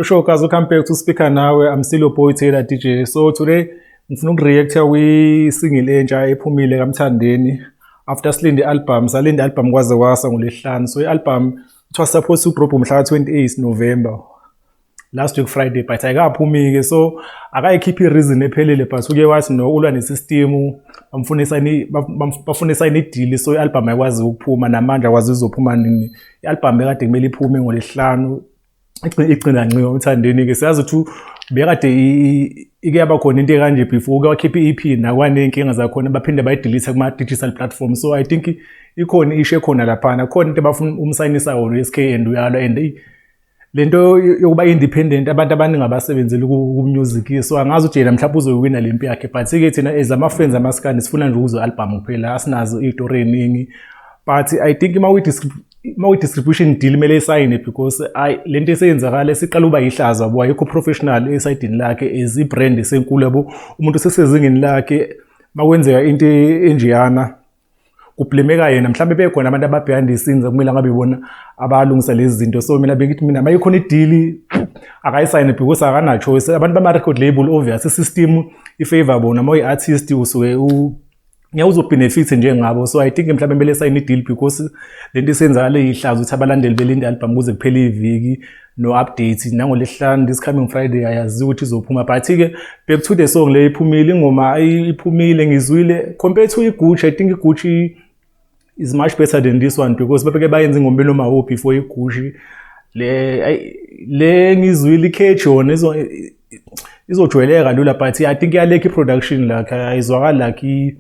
Sure, guys, welcome back to Speaker Nawe. I'm still your boy Taylor DJ. So today ngifuna ukureacta kwi-single entsha ephumile kaMthandeni after silinde i-album, salinde i-album kwaze kwasa ngoLwesihlanu. So i-album it was supposed to drop umhla ka-28 November, last week Friday, but ayikaphumi-ke, so akayikhiphi i-reason ephelele, but uke wathi no, ulwa ne-system, bafuna isayine i-deal, so i-album ayikwazi ukuphuma namanje, akwazi izophuma nini. I-album ekade kumele iphume ngoLwesihlanu igcina nciwa uMthandeni-ke. Siyazi ukuthi bekade ike yaba khona into ekanje before, uke wakhipha i-EP nakwaney'nkinga zakhona, baphinde bayidelete kuma-digital platform. So I think ikhona i-issue ekhona laphana, khona into abafuna umsayinisa wona u-SK and uyalwa, and lento yokuba independent abantu abaningi abasebenzeli ku-music, so angazi ukuthi yena mhlawumbe uzoyiwina le mpi yakhe. But-ke thina as ama-fans amaskandi sifuna nje ukuzwa i-album kuphela, asinazo iy'tori ey'ningi, but I think uma kuyi-distribution deal kumele isayine, because ayi, lento eseyenzakala siqala ukuba yihlazo, yabo, ayikho professional esayidini lakhe as i-brand esenkulu, yabo, umuntu osesezingeni lakhe. Makwenzeka into enjeyana kublemeka yena, mhlawumbe bekhona abantu aba-behind the scenes okumele ngabe ibona abalungisa lezi zinto. So mina bengithi mina uma ikhona i-deal akayisayine, because akana-choice. Abantu bama-record label, obvious, i-system i-favor bona, uma uyi-artist usuke ngeke uzobenefit njengabo. So I think mhlawumbe kumele sayine i-deal, because lento isenzakale ihlazo ukuthi abalandeli belinde i-album kuze kuphele iviki, no update. NangoLwesihlanu, this coming Friday, ayaziwa ukuthi izophuma. But-ke back to the song le iphumile, ingoma iphumile, ngizwile. Compared to iGucci, I think iGucci is much better than this one, because babeke bayenza ingoma enoma before iGucci le. Le ngizwile i-catch yona izojwayeleka kalula, but I think iyalekha i-production lakhe, ayizwakali like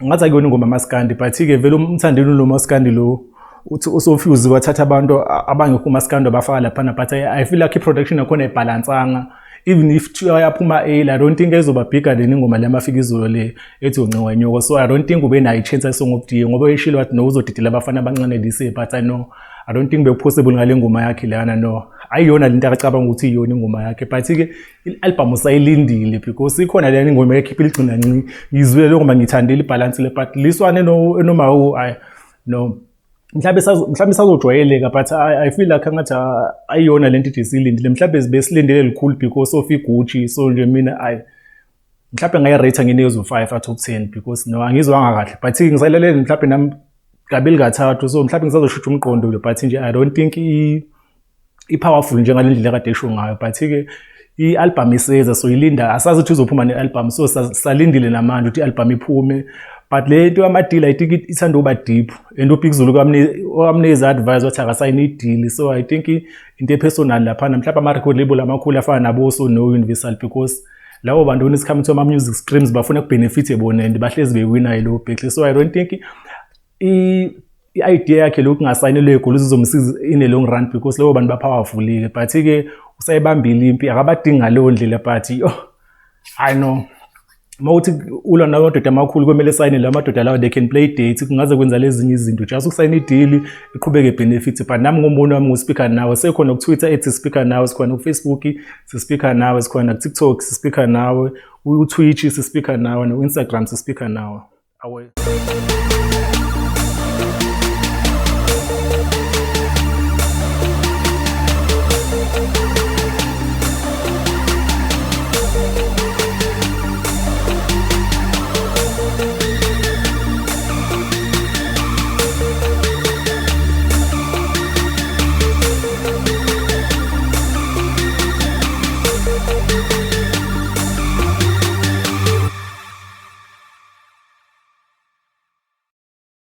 ngathi akuyona ingoma maskandi. But-ke vele uMthandeni lo maskandi lo uthi usofuse wathatha abantu abangekho umaskandi abafaka laphana, but I feel like i-production yakhona ayibhalansanga. Even if kuthiwa yaphuma early, I don't think ezoba bigger than ingoma le Mafikizolo le ethi Uncinwa Inyoka. So I don't think ube nayo i-chance ye-Song of the Year, ngoba uyishilo wathi no, uzodidela abafana abancane this year, but I know I don't think beku-possible ngale ngoma yakhe leyana. No, ayiyona lento akacabanga ukuthi iyona ingoma yakhe. But-ke i-album usayilindile, because ikhona leyana ingoma ekhipha iligcina nci, ngizwile leyo ngoma, ngiyithandile ibhalance le, but this one enoma ayi no, mhlawumbe isazojwayeleka, but I feel like angathi ayiyona lento nje esiyilindile. Mhlawumbe besilindele likhulu because of iGucci. So nje mina ayi, mhlawumbe ngayirate nginikeza u-5 out of 10, because no, angizwanga kahle, but ngisayilalele mhlawumbe nami kabili kathathu, so mhlawumbe ngisazoshintsha umqondo lo. But nje I don't think i-powerful njengale ndlela ekade esho ngayo. But-ke i-album iseza, so ilinda, asazi ukuthi izophuma ne-album, so salindile namanje ukuthi i-album iphume. But le nto yama-deal, I think ithanda ukuba deep, and uBig Zulu wamnikeza advice wathi akasayine i-deal, so I think into e-personal laphana, mhlawumbe ama-record label amakhulu afana naboso no-Universal, because labo bantu when it's coming to ama-music streams bafuna kubenefithe bona and bahlezi bewinayo leyo battle. So I don't think i-idea yakhe lokhu kungasayinelwe egoli izomsiza in a long run, because labo bantu ba-powerful-ke. But-ke usayibambile impi, akabadingi ngaleyo ndlela, but oh, I know uma uthi ulwa namadoda amakhulu kumele sayine la madoda lawo, they can play date, kungaze kwenza lezinye izinto, just ukusayina i-deal iqhubeke benefit. But nami ngombono wami nguSpeaker Nawe. Sekhona ku-Twitter ethi Speaker Nawe, sikhona ku-Facebook siSpeaker Nawe, sikhona ku-TikTok siSpeaker Nawe, ku-Twitch siSpeaker Nawe, no-Instagram siSpeaker Nawe. Awe.